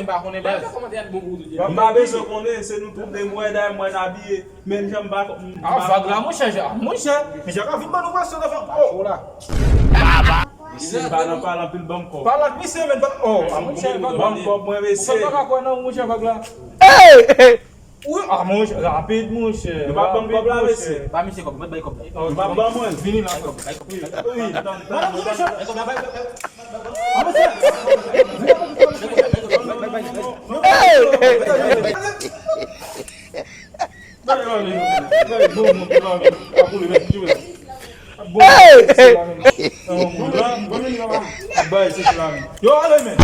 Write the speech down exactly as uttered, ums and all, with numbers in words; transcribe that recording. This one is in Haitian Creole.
mesye, m pa konnen baz. M pa bezwen konnen, se nou tout de m wè, dayè m wè n abiye. Menm jan m pa. Ah, vag la, monchè, ja, monchè. Misye ka vin ban nou presyon devan. Oh, la. Misye, pa nan pale anpil, ban m kòb. Pale ak misye, men, oh, ah, monchè, vag la. Ban m kòb, mwen, mesye. Ou pa ka kwè nan, monchè, vag la. Hey! Wi, ah, monchè, rapid, monchè. Nou pa ban m kòb la, mesye. Ba misye kòb, mèt bay kòb la. Nou pa ban mwen. Vini la, kòb. Wi, tann, tann. Hey! Yo, ale, men.